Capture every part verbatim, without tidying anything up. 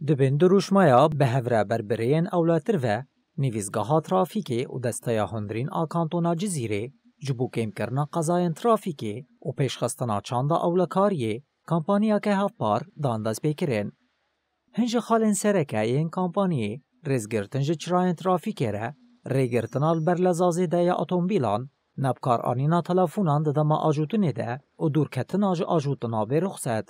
Di bin dirûşmeya bi hev re berbirêyên ewletir ve nivîsgeha trafîkê û desteya hundirîn a kantona Cizîrê ji bo kêmkirina qezayên trafîkê û pêşxistina çanda ewlekariyê kampaniyeke hevpar dan destpêkirin. Hin ji xalên sereke yên kampaniyê rêzgirtin ji çirayên trafîkê re, rêgirtina li ber leza zêde ya otomobîlan, nebkaranîna telefonan di dema ajotinê de û dûrketina ji ajotina bê ruxset.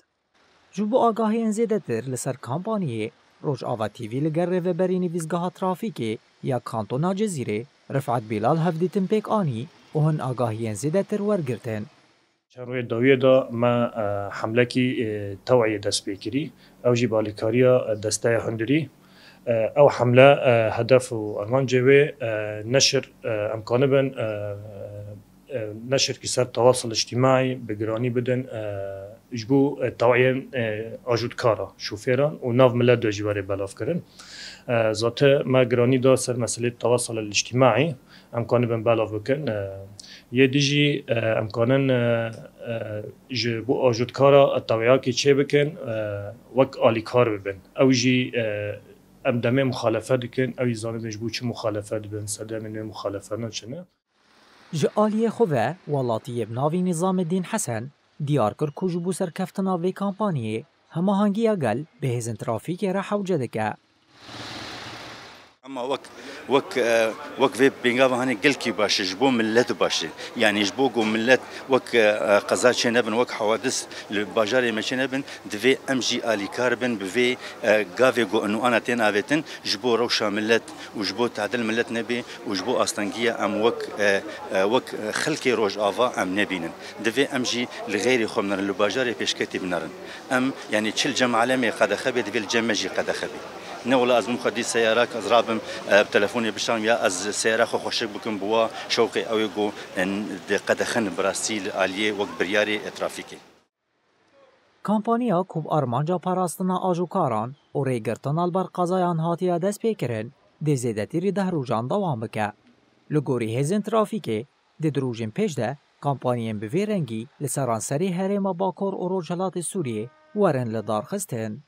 Ji bo agahiyên zêdetir li ser kampaniyê, Rojava T V li gel rêveberî nivîsgeha trafîkê ya kantona Cizîrê, Rifet Bilal hevdîtin pêk anî û hin agahiyên zêdetir wergirtin. Çend rojê dawiyê de me, e, hemlekî, e, teweyê dest pê kirî. Ew jî bi alîkariya, e, desteya hundirî. E, ew hemle, e, hedef û armancê wê, e, neşir, e, em kanibin, e, e, neşirkî ser tewasıl îctîmaî bi giranî bidin, e, ji bo, e, teweyên, e, ajotkara, şofêran û nav milet de jî were belavkirin. E, zate me giranî da ser meselê tewasıl îctîmaî. Em kanibin belav bikin. E, yê dijî, e, em kanin, e, e, ji bo ajotkara teweyakê çê bikin, e, wek alîkar bibin. Ew jî, e, em demê muxalefe dikin, ew jî zanibin ji bo çi muxalefe dibin, sedemên wê muxalefenan çi ne. Ji aliyê xwe ve, welatiyê bi navî Nizamedîn Hesen diyar kir ku ji bo serkeftina vê kampaniyê hemahengiya gel bi hêzên trafîkê re hewce dike. Ema wek, wek, e, wek vê pêngava hanê gelkî baş e, ji bo millet baş e. Yanî ji bo ku millet wek, e, e, qeza çê nebin, wek hawadis li bajarê me çê nebin, divê em jî alîkar bin bi vê, e, gavê ku û ana tên avêtin, ji bo rewşa millet û ji bo tadil millet nebê û ji bo astengiya em wek, e, e, wek, e, xelkê Rojava em nebînin. Divê em jî li xeyrê xwe binerin, li bajarê pêşketî binerin. Em, yanî çi li cem alemê qedexe bê, divê li cem me jî qedexe bê. Ne wela ez bim xwe dî seyarak, ez rabim, e, bi telefonê bişam ya ez seyara xwe xweşik bikim bi wa şewqê ew ê ku, e, di qedexin bi rastî li aliyê wek biryarê, e, trafîkê. Kampanya ku bi armanca parastina ajokaran û rêgirtina li ber qezayan hatiye destpêkirin, dê zêdetirî deh rojan dewam bike. Li gorî hêzên trafîkê, di du rojên pêş de kampanyên bi vê rengî li seranserê herêma Bakur û Rojhilatê Sûriyê werin lidarxistin.